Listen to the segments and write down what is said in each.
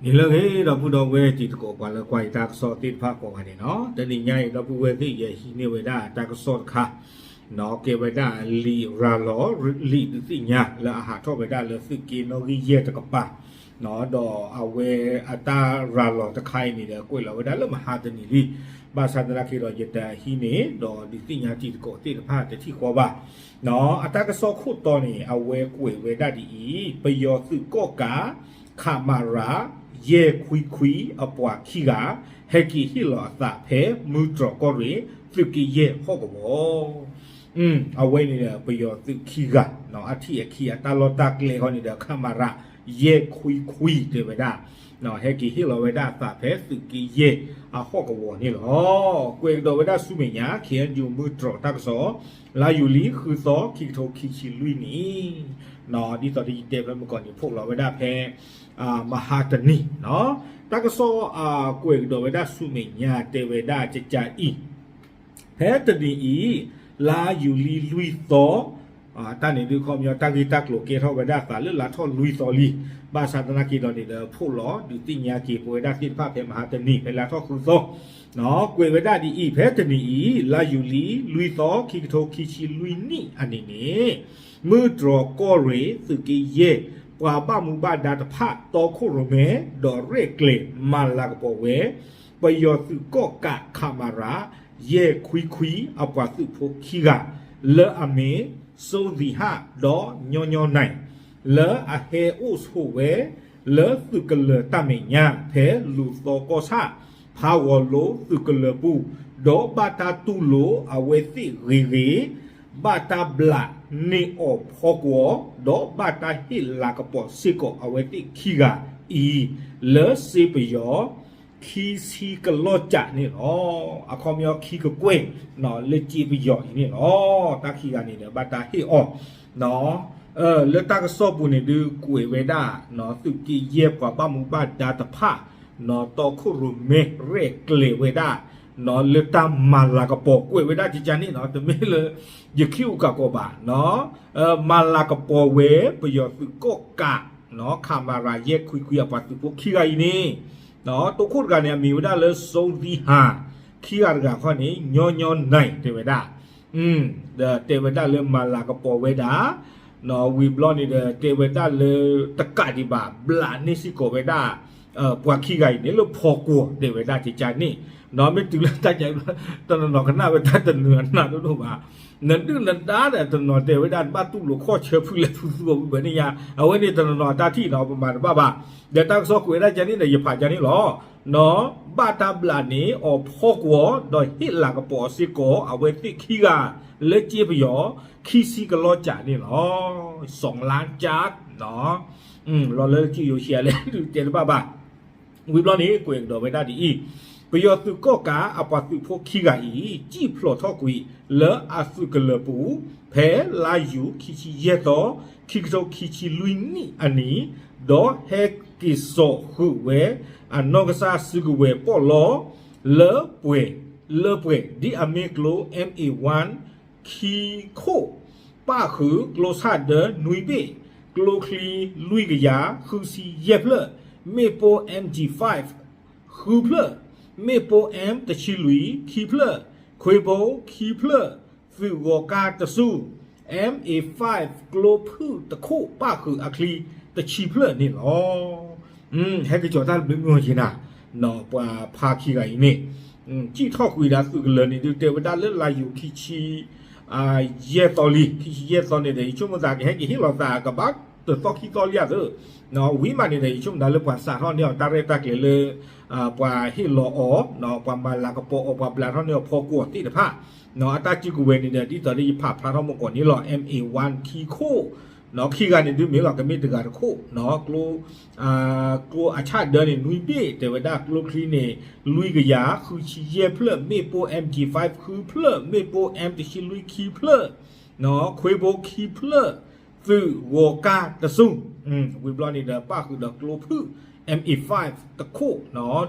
ဟ့ၣ်လၢအဂ့ၤ ဒီပုၢ်ဒီဝဲၢ်တံၤသကိး ပှၤလၢကွၢ်ယတၢ်ကစီၣ်သ့ၣ်တဖၣ်ကိးဂၤဒဲးန့ၣ်လီၤ. တနံၤညါအံၤ ဒီပုၢ်ဝဲၢ်သ့ၣ် ယဟံးန့ၢ်ဝဲဒၣ်တၢ်ကစီၣ်တခါ ကဲဝဲဒၣ်လံာ်ရၤလီၤ လံာ်ဒုးသ့ၣ်ညါလၢအဟးထီၣ်ဝဲဒၣ်လၢသုးက့နီၣ်ဂံၢ်ယဲၢ်တကပၤ ဒီးအဝဲအတၢ်ရၤလီၤတခါအံၤန့ၣ်ဒီး ကွဲးလီၤဝဲဒၣ်လၢမဟါတနံၤလံ. ဘၣ်ဆၣ်သနာ်က့ဒီး ယတဟံးန့ၢ် ဒီးဒုးသ့ၣ်ညါတံၤသကိးသ့ၣ်တဖၣ်တထံၣ်ဃီဘၣ်. အတၢ်ကစီၣ်ခိၣ်တီန့ၣ် အဝဲကွဲးဝဲဒၣ်ဒ်အံၤ, ပယီၤသုးကီၣ်ကး ခမရ ယဲၢ်ခွံခွံ အပှၤခံဂၤ ဟဲက့ၤဟ့ၣ်လီၤအသးဖဲမုၢ်တြီၤကီၢ်ရ့ၣ် သုးက့ယဲၢ်ဟီၣ်ကဝီၤ အဝဲန့ၣ်ဒီး ပယီၤသုးခံဂၤ အထံၣ်အခံအတၢ်လီၢ်တၢ်ကျဲဃီန့ၣ်ဒီး ခမရ ယဲၢ်ခွံခွံ တဲဝဲဒၣ် ဟဲက့ၤဟ့ၣ်လီၤဝဲဒၣ်အသးဖဲသုးက့ယဲၢ်အဟီၣ်ကဝီၤန့ၣ်လီၤ. ကွဲးကဒီးဝဲဒၣ်ဆူမဲာ်ညါ ခ့ၣ်အဲၣ်ယူၣ် မုၢ်တြီၤတၢ်ကစီၣ် လါယူၤလံ ဃုသီ ခံကထိခံဆံလွံၢ်နံၣ် ဒ်သိးဒီးယတဲဖဲမုၢ်ကီၢ်န့ၣ် ဖီၣ်လီၤဝဲဒၣ်ဖဲ မဟါတနံၤ တၢ်ကစီၣ်ကွဲးကဒီးဝဲဒၣ်ဆူမဲာ်ညါ တဲဝဲဒၣ်ကကါအံၤ ဖဲတနံၤအံၤ လါယူၤလံလွံၢ်သီ တၢ်န့ၣ်ဒုးခီပညီ တၢ်ဂ့ၢ်တၢ်ကျိၤကဲထီၣ်ဝဲဒၣ်အသးလၢလါထီၣ်လွံၢ်သီလံ. ဘၣ်ဆၣ်သနာ်က့ဒီးန့ၣ်ဒီး ဖီၣ်လီၤဒုးသ့ၣ်ညါက့ၤပဝဲဒၣ်သ့ၣ်တဖၣ်ဖဲမဟါတနံၤ ဖဲလါထီၣ်ဃုသီ ကွဲးဝဲဒၣ်ဒ်အံၤ, ဖဲတနံၤအံၤ လါယူၤလံလွံၢ်သီ ခံကထိခံဆံလွံၢ်နံၣ်အနံၤန့ၣ် မုၢ်တြီၤကီၢ်ရ့ၣ် သုးက့ယဲၢ် ပှၤဘၣ်မူဘၣ်ဒါတဖၣ် တီခိၣ်ရိၣ်မဲ ဒီးရဲၣ်ကျဲၤမၤလၤကပီၤဝဲ ပယီၤသုးကီၣ်ကး ခမရ ယဲၢ်ခွံခွံ အပှၤသုးဖိခံဂၤ လၢအမ့ၢ် စိသံဟၣ် ဒီးညီညီနံၤ လၢအဟဲအိၣ်ဆိးဝဲ လၢသုးကလၢၤတၢ်မဲာ်ညါ ဖဲလူၤသီကီၢ်ဆၣ် ဖးဂီၤလိသုးကလၢၤပူၤ ဒီးဘၣ်တၢ်တူၢ်လိာ်အဝဲသ့ၣ်ဂ့ၤဂ့ၤ ဘၣ်တၢ်ဘျးန့ၢ်အီၤဖီကွီၤ ဒီးဘၣ်တၢ်ဟ့ၣ်လၤကပီၤစ့ၢ်ကီးအဝဲသ့ၣ်ခံဂၤအံၤ လၢစ့ပယီၤ ခံဆံကလီၢ်ကးန့ၣ်လီၤ. အခီပညီခံကကွဲၢ် လၢစ့ပယီၤအံၤန့ၣ်လီၤ. တၢ်ခံဂၤန့ၣ်ဒီး ဘၣ်တၢ်ဟ့ၣ်အီၤ လၢတၢ်ကစီၣ်ပူၤန့ၣ်ဒုးကွဲးဝဲဒၣ် သုးက့ယဲၢ်ပှၤဘၣ်မူဘၣ်ဒါတဖၣ် တီခိၣ်ရိၣ်မဲရဲၣ်ကျဲၤဝဲဒၣ် လၢတၢ်မၤလၤကပီၤကွဲးဝဲဒၣ်ကကါန့ၣ် တမ့ၢ်လၢ ယခံးအူကးကီးဘၣ် မၤလၤကပီၤဝဲ ပယီၤသုးကီၣ်ကး ခမရ ယဲၢ်ခွံခွံအပှၤသုးဖိခံဂၤအံၤန့ၣ် တိခိၣ်တဂၤန့ၣ် အမံၤဝဲဒၣ်လၢ စိသံဟၣ် ခံဂၤတဂၤခီန့ၣ် ညီညီနံၤ တဲဝဲဒၣ် ဒီးတဲဝဲဒၣ်လၢမၤလၤကပီၤဝဲဒၣ် ဝံၤဘျီန့ၣ်ဒီး တဲဝဲဒၣ်လၢတကးဒံးဘၣ် ဘျးန့ၢ်စ့ၢ်ကီးဝဲဒၣ် ပှၤခံဂၤအံၤန့ၣ်လၢဖီကွီၤ တဲဝဲဒၣ်ကကါန့ၣ် မ့ၢ်တုၤလၢတၢ်က တနီၤနီၤကနၣ်ဝဲတၢ်တနၢၤအနၢ်ဒိၣ်ဒိၣ်ဘၣ် နဒုၣ်နဒါဒီးတနီၤတဲဝဲဒၣ် ဘၣ်တူၢ်လိာ်ခီၣ်ဆၢဖုလဲၤဖုသူအီၤဘၣ်န့ၣ်ယါ အဝဲန့ၣ်တနီၤနီၤအတၢ်ထံၣ်နီၤ ပမၤတဘၣ်ဘၣ် ဒီးတၢ်ကစီၣ်ကွဲးဒၣ်ကန့ၣ်ဒီး ယဖးကန့ၣ်လီၤ. ဘၣ်တၢ်ဘျးန့ၢ်အီၤဖီကွီၤ ဒီးဟ့ၣ်လၤကပီၤစ့ၢ်ကီး အဝဲသ့ၣ်ခံဂၤ လၢစ့ပယီၤ ခံဆံကလီၢ်ကးန့ၣ်လီၤ. စီၤလါကၠး လီၤလၢကၠံယိၤဆံးလဲၣ် ဒုးတဲတဘၣ်ဘၣ် ဝံၤဘျီန့ၣ် ကွဲးကဒီးဝဲဒၣ်ဒ်အံၤ, ပယီၤသုးကီၣ်ကးအပှၤသုးဖိခံဂၤအံၤ စံၣ်ဖျိးထီၣ်ကွံာ်လၢအသုးကလၢၤပူၤ ဖဲလါယူၤခံဆံယဲၢ်သီ ခံကထိခံဆံလွံၢ်နံၣ်အနံၤ, ဒီးဟဲက့ၤစိာ်ဃုာ်ဝဲအနီၢ်ကစၢ်စုကဝဲၤပီၣ်လီ လၢပှဲၤ လၢပှဲၤ ဒ်အမ့ၢ်ကျိ M A one ခံခိၣ် ပၣ်ဃုာ်ကျိဆၣ်ဒၢနွံဘ့ၣ်, ကျိချံလွံၢ်ကယၤဃုဆံယဲၢ်ဖျၢၣ်, မ့ၣ်ပိၢ် M G five ဃုဖျၢၣ်, မ့ၣ်ပိၢ် M တဆံလွံၢ်ခံဖျၢၣ်, ခွ့ဘိခံဖျၢၣ်, သုးဂီၤကၢ်တစူၢ်, M A five ကျိဖုၣ်တခိၣ်ပၣ်ဃုာ်အချံတဆံဖျၢၣ်န့ၣ်လီၤ. ဟဲက့ၤစိာ်တၢ်တဘျုးမုၢ်က့ၤနၤ, ပှၤဖါခံဂၤအံၤန့ၣ် စံၣ်ထီၣ်ကွံာ်ဒၣ်သုးကလၢၤန့ၣ် ဒုးတဲဝဲဒၣ်လၢလါယူၤခံဆံ ယဲၢ်သီလံ, ခံဆံယဲၢ်သီန့ၣ်ဒီး ယဆိကမိၣ်သးကဟဲက့ၤဟ့ၣ်လီၤသးကဘၣ်တသီခံသီလံဧါသၢ, ဝံၤမးန့ၣ်ဒီး ယဆိကမိၣ်သးလၢပှၤစးထီၣ်န့ၢ်အီၤတၢ်ရဲၣ်တၢ်ကျဲၤလၢ ပှၤဟ့ၣ်လီၤအီၤ, ပှၤမၤလၤကပီၤအီၤ, ပှၤဘျးထီၣ်န့ၢ်အီၤဖီကွီၤသ့ၣ်တဖၣ်, အတၢ်စုကဝဲၤန့ၣ်ဒီး ဒ်သိးလၢယဖးဖျါထီၣ်မုၢ်ကီၢ်န့ၣ်လီၤ. M A one ခံခိၣ် ခံဂၤန့ၣ်ဒုးမ့ၢ်လီၤ ကမ့ၢ်တဂၤတခိၣ်, ကျိအဆၣ်ဒၢန့ၣ် နွံဘ့ၣ် တဲဝဲဒၣ်ကျိချံန့ၣ် လွံၢ်ကယၤဃုဆံယဲၢ်ဖျၢၣ်, မ့ၣ်ပိၢ် M G five ဃုဖျၢၣ်, မ့ၣ်ပိၢ် M တဆံလွံၢ်ခံဖျၢၣ်, ခွ့ဘိခံဖျၢၣ်, သုးဂီၤကၢ်တစူၢ်, ဝံၤဘျီန့ၣ်ဒီး ပၣ်ဃုာ်ဒီးကျိဖုၣ် M A five တခိၣ်,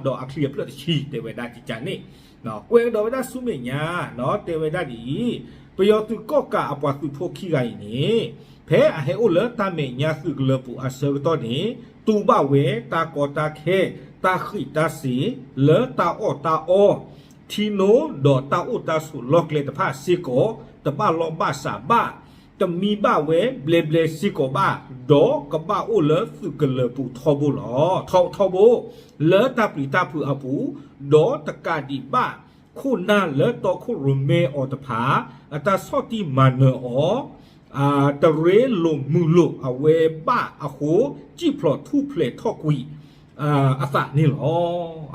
ဒီးအချံအဖျၢၣ်တဆံ တဲဝဲဒၣ်ကကန့ၣ်, ကွဲးကဒီးဝဲဒၣ်ဆူမဲာ်ညါ, တဲဝဲဒၣ်ဒ်အံၤ, ပယီၤသုးကီၣ်ကးအပှၤသုးဖိခံဂၤအံၤန့ၣ် ဖဲအဟဲအိၣ်လၢတၢ်မဲာ်ညါသုးကလၢၤပူၤအဆၢကတီၢ်န့ၣ် တူၢ်ဘၣ်ဝဲတၢ်ကီတၢ်ခဲ တၢ်ဃံးတၢ်စ့ၤ လၢတၢ်အီၣ်တၢ်အီ ထံနိဒီးတၢ်အိၣ်တၢ်ဆိးလီၢ်ကျဲတဖၣ်စ့ၢ်ကီး တဘၣ်လီၢ်ဘၣ်စးဘၣ် တမံဘၣ်ဝဲဘျဲဘျဲစ့ၢ်ကီးဘၣ် ဒီးကဘၣ်အိၣ်လၢသုးကလၢၤပူၤထီဘိလီၤ. ထီ ထီဘိ လၢတၢ်ပျံၤတၢ်ဖုးအပူၤ ဒီးတကးဒံးဘၣ် ခိၣ်နၢ်လၢတီခိၣ်ရိၣ်မဲအီၤတဖၣ် အတၢ်ဆီၣ်တံၢ်မၤနၢၤအီၤ တရ့လိာ်မုာ်လိာ်အဝဲဘၣ်အဃိ စံၣ်ဖျိးထူၣ်ဖျဲးထီၣ်ကွံာ် အသးန့ၣ်လီၤ.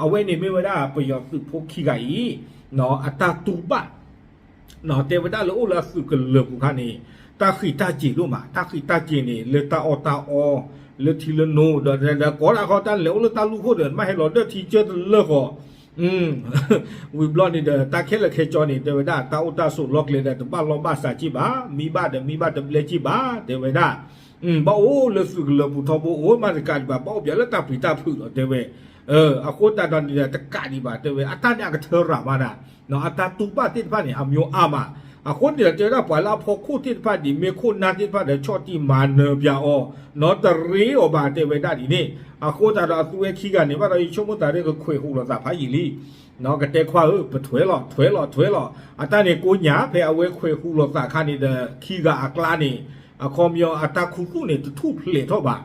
အဝဲန့ၣ်မ့ၢ်ဝဲဒၣ်ပယီၤသုးဖိခံဂၤအံၤ အတၢ်တူၢ်ဘၣ် တဲဝဲဒၣ်လၢအိၣ်လၢအသုးကလၢၤပူၤခါန့ၣ် တၢ်ဃံးတၢ်စ့ၤဒိၣ်မး, တၢ်ဃံးတၢ်စ့ၤန့ၣ် လၢတၢ်အီၣ်တၢ်အီ လၢထံလၢနိဒီး ဒီးကိးဒၣ်ခီတၢ်လဲၤအိၣ်လၢတၢ်လူၢ်ခိၣ်ဒီး မ့ၢ်ဟဲလီၤဒၢၣ်ထံကၢၢ်တလၢာ်ဃီ ဝံၤဘျီန့ၣ်ဒီး တၢ်ခဲလၢာ်ခဲဆ့န့ၣ် တဲဝဲဒၣ် တၢ်အိၣ်တၢ်ဆိးလီၢ်ကျဲဒီး တဘၣ်လီၢ်ဘၣ်စးက့ၢ်ဘၣ်, မံဘၣ်ဒီးမံဘၣ်တဘျဲက့ၢ်ဘၣ် တဲဝဲဒၣ် ဘၣ်အိၣ်လၢသုးကလၢၤပူၤထီဘိအိၣ်မးတကးဒံးဘၣ် ဘၣ်အိၣ်ပၠးလၢတၢ်ပျံၤတၢ်ဖုးလီၤ တဲဝဲ. အဃိသတးဒီးန့ၣ်ဒီး တကးဒံးဘၣ် တဲဝဲ အတၢ်န့ၣ်အကထၢရၤမးဒၣ် အတၢ်တူၢ်ဘၣ်သ့ၣ်တဖၣ်န့ၣ် အမျိုးအါမး. အဃိန့ၣ်ဒီး တဲဝဲဒၣ်ပှၤလၢအဖီခိၣ်သ့ၣ်တဖၣ် ဒ်မ့ၢ်ခိၣ်နၢ်သ့ၣ်တဖၣ်ဒီး ဆီၣ်တံၢ်မၤနၢၤပၠးအီၤ နီတရ့အီၤဘၣ် တဲဝဲဒၣ်ဒ်န့ၣ်. အဃိသတးဒီးအသုဝဲခံဂၤန့ၣ် ဘၣ်ဒီးယဆိကမိၣ်သးဒီးကခွဲးဟူးလိာ်သးဖးယံာ်လံ ကတဲခွါဧၢ ပထွဲးလီၤ ထွဲးလီၤ ထွဲးလီၤ. အတၢ်န့ၣ်ကိးညါ ဖဲအဝဲခွဲးဟူးလိာ်သးခါန့ၣ်ဒီး ခံဂၤအကျါန့ၣ် အခီပညီအတၢ်ခူသူၣ်န့ၣ် တထူၣ်ဖျဲးထီၣ်ဘၣ်.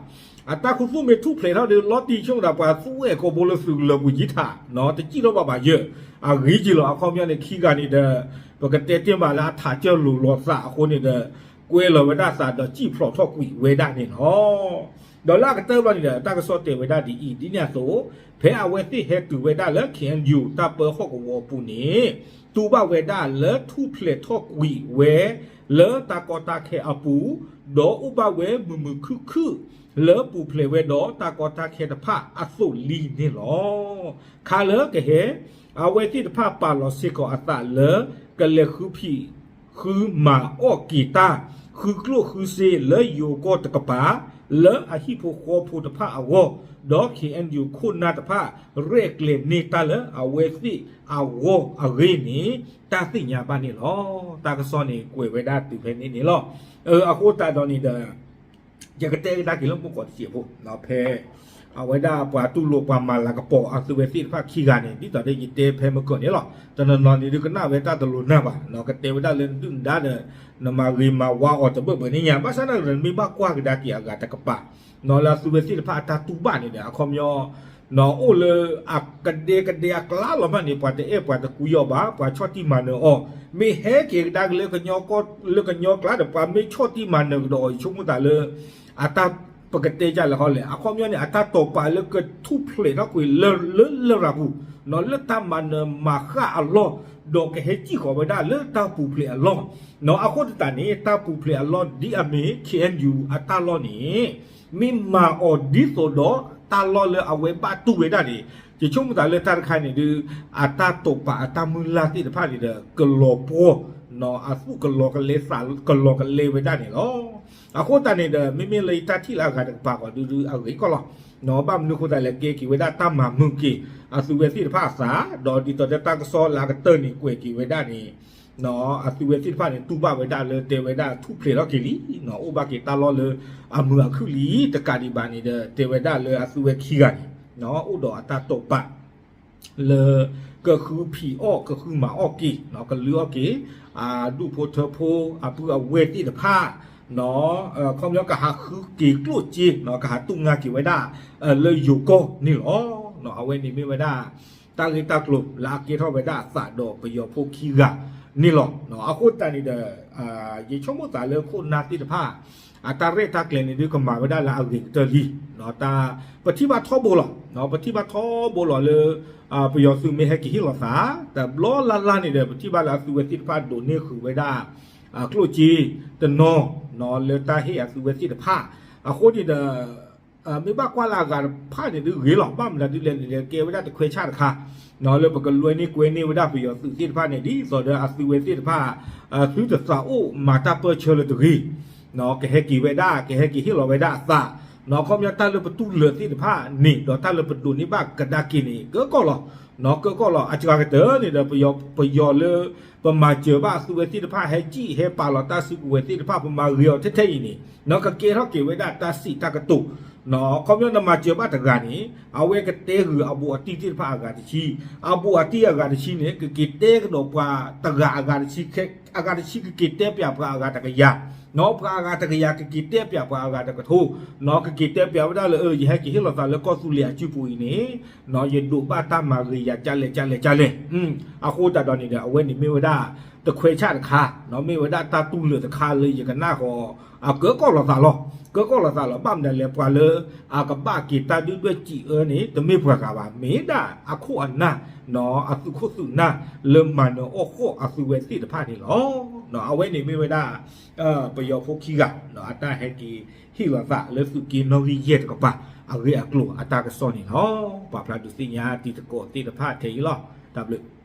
အတၢ်ခူသူၣ်မ့ၢ်ထူၣ်ဖျဲးထီၣ်ဒီး လီၤတံၢ်ဆိကမိၣ်သးပှၤသူဝဲၢ်ကိာ်ဘိလၢသုးကလၢၤပူၤယံၤထး တစံၣ်ထီၣ်ဘၣ်ဘၣ်ယၢၢ် အဂ့ၤက့ၤလီၤ. အခီပညီန့ၣ် ခံဂၤန့ၣ်ဒီး ပကတဲတ့ၢ်ဘၣ်လၢအထးကၢၢ်လိၤလိာ်သးအဃိန့ၣ်ဒီး ကွဲလီၤဝဲဒၣ်သးဒီးစံၣ်ဖျိးထီၣ်ကွံာ်ဝဲဒၣ်န့ၣ်လီၤ. ဒီးလၢအကတၢၢ်ဘၣ်န့ၣ်ဒီး တၢ်ကစီၣ်တဲဝဲဒၣ်ဒ်အံၤ ဒ်န့ၣ်အသိး ဖဲအဝဲသ့ၣ်ဟဲတုၤဝဲဒၣ်လၢ ခ့ၣ်အဲၣ်ယူၣ် တၢ်ပၢဟီၣ်ကဝီၤအပူၤန့ၣ် တူၢ်ဘၣ်ဝဲဒၣ်လၢထူၣ်ဖျဲးထီၣ်ကွံာ်ဝဲ လၢတၢ်ကီတၢ်ခဲအပူၤ ဒီးအိၣ်ဘၣ်ဝဲမုာ်မုာ်ခုၣ်ခုၣ် လၢပူၤဖျဲးဝဲဒီးတၢ်ကီတၢ်ခဲတဖၣ်အသိးလံန့ၣ်လီၤ. ခါလၢကဟဲ အဝဲသ့ၣ်တဖၣ်ပာ်လီၤစ့ၢ်ကီးအသးလၢ ကလဲၤဃုဖံး ဃုမၤအီၣ်က့ၤတၢ် ဃုကျိၣ်ဃုစ့လၢယိၤကီၢ်တကပၤ လၢအဟံၣ်ဖိဃီဖိတဖၣ်အဂီၢ် ဒီး ခ့ၣ်အဲၣ်ယူၣ် ခိၣ်နၢ်တဖၣ် ရဲၣ်ကျဲၤန့ၢ်တၢ်လၢအဝဲသ့ၣ်အဂီၢ်အဂ့ၢ်န့ၣ် တၢ်သ့ၣ်ညါဘၣ်န့ၣ်လီၤ. တၢ်ကစီၣ်န့ၣ်ကွဲးဝဲဒၣ်တုၤဖဲန့ၣ်န့ၣ်လီၤ. အဃိသတးဒီးန့ၣ်ဒီး ယကတဲကဒါက့ၤလၢမုၢ်ကီၢ်တစဲးဖိ ဖဲ အဝဲဒၣ်ပှၤတူၢ်လိာ်ပှၤမၤလၤကပီၤအသုဝဲသ့ၣ်တဖၣ်ခံဂၤန့ၣ် ဒ်သိးဒီးယတဲဖဲမုၢ်ကီၢ်န့ၣ်လီၤ. တနီၤနီၤန့ၣ်ဒုးကနၣ်ဝဲတၢ်တလိၤနၢ်ဘၣ် ကတဲဝဲဒၣ်လၢနဒုၣ်နဒါဒီး နမၤဂ့ၤမၤဝါအီၤတဘၢၣ်ဘၢၣ်န့ၣ်ညါ ဘၣ်ဆၣ်န့ၣ်ဒီး နမ့ၢ်ဘၣ်ကွၢ်ကဒါက့ၤအဂၤတကပၤ လၢအသုဝဲသ့ၣ်တဖၣ်အတၢ်တူၢ်ဘၣ်န့ၣ်ဒီး အခီပညီ အိၣ်လၢအကဒဲကဒဲအကျါလီၤမးန့ၣ် ပှၤတအဲၣ်ပှၤတကွံအီၤဘၣ် ပှၤဆီၣ်တံၢ်မၤနၢၤအီၤ မ့ၢ်ဟဲက့ၤကဒါက့ၤလၢကညီကျါဒီး ပှၤမ့ၢ်ဆီၣ်တံၢ်မၤနၢၤကဒီးအီၤ ယဆိကမိၣ်သးလၢ အတၢ်ပကတဲကလဲာ်ဟီလဲၣ် အခီပညီန့ၣ် အတၢ်တိာ်ပာ်လၢကထူၣ်ဖျဲးထီၣ်ကွံာ်လၢလၢလရာ်ပူၤ လၢတၢ်မၤနၢၤမၤဃၣ်အလီၢ် ဒီးကဟဲစံၣ်ဃီၤဝဲဒၣ်လၢတၢ်ပူၤဖျဲးအလီၢ် အဃိသတးန့ၣ် တၢ်ပူၤဖျဲးအလီၢ်ဒ်အမ့ၢ် ခ့ၣ်အဲၣ်ယူၣ် အတၢ်လီၢ်န့ၣ် မ့ၢ်မၤအီၤဒ်သိးဒီးတၢ်လီၢ်လၢအဝဲဘၣ်တူၢ်ဝဲဒၣ်န့ၣ် ယဆိကမိၣ်သးလၢတၢ်တခါန့ၣ်ဒုး အတၢ်တိာ်ပာ်အတၢ်မုၢ်လၢ်သ့ၣ်တဖၣ်န့ၣ်ဒီး ကလီၤပှီၢ် အသူၣ်ကလီၤကလဲသးကလီၤကလဲဝဲဒၣ်န့ၣ်လီၤ. အဃိသတးန့ၣ်ဒီး မ့မ့ၢ်လၢယတၢ်ထံၣ်လၢအဂၤတကပၤဃီဒုဒုအဂ့ၢ်ကီလီၤ. ဘၣ်မနုၤအဃိသတးလဲၣ် ကဲက့ၤဝဲဒၣ်တၢ်မၤမုာ်က့ၤ အသုဝဲသ့ၣ်တဖၣ်အသး ဒီးဒ်သိးဒီးတၢ်ကစီၣ်လၢအကတၢၢ်န့ၣ်ကွဲးက့ၤဝဲဒၣ်န့ၣ် အသုဝဲသ့ၣ်တဖၣ်န့ၣ် တူၢ်ဘၣ်ဝဲဒၣ်လၢတဲဝဲဒၣ်ထူၣ်ဖျဲးထီၣ်က့ၤလံ အိၣ်ဘၣ်က့ၤတၢ်လီၢ်လၢအမုာ်အခုၣ်လံ တကးဒံးဘၣ်န့ၣ်ဒီး တဲဝဲဒၣ်လၢအသုဝဲခံဂၤန့ၣ် အိၣ်ဒီးအတၢ်တိာ်ပာ် လၢ ကဃုဖံးအီၣ်ကဃုမၤအီၣ်က့ၤ ကလုၢ်အီၣ်က့ၤ အဒူၣ်ဖိထၢဖိအပုၢ်အဝဲၢ်သ့ၣ်တဖၣ် ခီပညီကဟးဃုက့ၤကျိၣ်စ့ ကဟးတူၢ်ငါက့ၤဝဲဒၣ် လၢယိၤကီၢ်န့ၣ်လီၤ. အဝဲန့ၣ်မ့ၢ်ဝဲဒၣ် တၢ်ဂ့ၢ်တၢ်ကျိၤလၢအကဲထီၣ်ဝဲဒၣ်အသးဒီးပယီၤဖိခံဂၤန့ၣ်လီၤ. အဃိသတးန့ၣ်ဒီး ယဆိကမိၣ်သးလၢခိၣ်နၢ်သ့ၣ်တဖၣ် အတၢ်ရဲၣ်တၢ်ကျဲၤန့ၣ်ဒုးကမၤဝဲဒၣ်လၢအဂ့ၤကတၢၢ်လံ. ပထံၣ်ဘၣ်ထီဘိလီၤ. ပထံၣ်ဘၣ်ထီဘိလီၤလၢ ပယီၤသုးမ့ၢ်ဟဲက့ၤဟ့ၣ်လီၤသး တဘျီလၢ်လၢ်န့ၣ်ဒီး ပထံၣ်ဘၣ်လၢအသုဝဲသ့ၣ်တဖၣ်ဒိးန့ၢ်ဃုာ်ဝဲဒၣ် ကျိၣ်စ့တနီၤ လၢတၢ်ဟ့ၣ်အသုဝဲသ့ၣ်တဖၣ် အဃိန့ၣ်ဒီး မ့ၢ်ဘၣ်ကွၢ်လၢအဂၤတဖၣ်န့ၣ်ဒုးဂ့ၤလီၤ. ဘၣ်မနုၤဒ်လဲၣ်န့ၣ်ဒီး ကဲဝဲဒၣ်တခွဲးဆၣ်တခါ လၢပကလွဲန့ၢ်ကွဲန့ၢ်ဝဲဒၣ်ပယီၤသုးသ့ၣ်တဖၣ်န့ၣ် ဒ်သိးဒီးအသုဝဲသ့ၣ်တဖၣ် သုတသးအိၣ်မၤတၢ်ပၢၢ်ဆၢလၢတဂ့ၤ ကဟဲက့ၤဝဲဒၣ် ကဟဲက့ၤဟ့ၣ်လီၤဝဲဒၣ်အသး ခီပညီတၢ်လၢပတူၢ်လိာ်သ့ၣ်တဖၣ်န့ၣ် ဒီးတၢ်လၢပဒိးန့ၢ်ဘၣ်ကဒါက့ၤန့ၣ် ကၢကီၢ်လီၤ. ကၢကီၢ်လီၤ. အစှၤကတၢၢ်န့ၣ်ဒီး ပယီၤလၢ ပမၤစၢၤဘၣ်အသုဝဲသ့ၣ်တဖၣ် ဟဲစံၣ်ဟဲပာ်လီၤတၢ်စုကဝဲၤသ့ၣ်တဖၣ် ပမၤဂ့ၤအီၤထဲထဲအံၤန့ၣ် ကကဲထီၣ်က့ၤဝဲဒၣ်တၢ်စံးတၢ်ကတိၤ ခီပညီနမၤစၢၤဘၣ်တဂၤန့ၣ် အဝဲကတဲဂုာ်အဘူးအတံၢ်သ့ၣ်တဖၣ်အဂၤတဆံ, အဘူးအတံၢ်အဂၤတဆံန့ၣ် ကက့ၤတဲကဒီးပှၤတဂၤအဂၤတဆံ, အဂၤတဆံကက့ၤတဲပၠးပှၤအဂၤတကယၤ, ပှၤအဂၤတကယၤကက့ၤတဲပၠးပှၤအဂၤတကထိ, ကက့ၤတဲပၠးဝဲဒၣ်လၢ ယဟဲက့ၤဟ့ၣ်လီၤသးလၢကီၢ်သူလ့ၤအစုပူၤအံၤန့ၣ် ယဒိးဘၣ်တၢ်မၤဂ့ၤယၤကလဲၣ်ကလဲၣ်ကလဲၣ်. အဃိသတးဒီးန့ၣ်ဒီး အဝဲန့ၣ်မ့ၢ်ဝဲဒၣ် တခွဲးဆၣ်တခါ, မ့ၢ်ဝဲဒၣ်တၢ်တူၢ်လိာ်တခါလၢယကနၣ်ဃီၤ အကၢကီၢ်လီၤသးလီၤ. ကၢကီၢ်လီၤသးလီၤ. ဘၣ်မနုၤလဲၣ် ပှၤလၢအကဘၣ်က့ၤတၢ်ဒုၣ်ဒွဲၣ်စံးအၢန့ၣ် တမ့ၢ်ပှၤဂၤဘၣ်, မ့ၢ်ဒၣ်အခိၣ်အနၢ် အသုးခိၣ်သုးနၢ်လၢမၤနၢၤအီၣ်ဃီၣ်အသုဝဲသ့ၣ်တဖၣ်န့ၣ်လီၤ. အဝဲန့ၣ်မ့ၢ်ဝဲဒၣ် ပယီၤဖိခံဂၤ အတၢ်ဟဲက့ၤဟ့ၣ်လီၤသးလၢသုးက့နီၣ်ဂံၢ်ယဲၢ်တကပၤ အဂ့ၢ်အကျိၤအတၢ်ကစီၣ်န့ၣ်လီၤ. ပာ်ဖျါဒုးသ့ၣ်ညါတံၤသကိးသ့ၣ်တဖၣ်ထဲအံၤလီၤ. တၢ်ဘျုး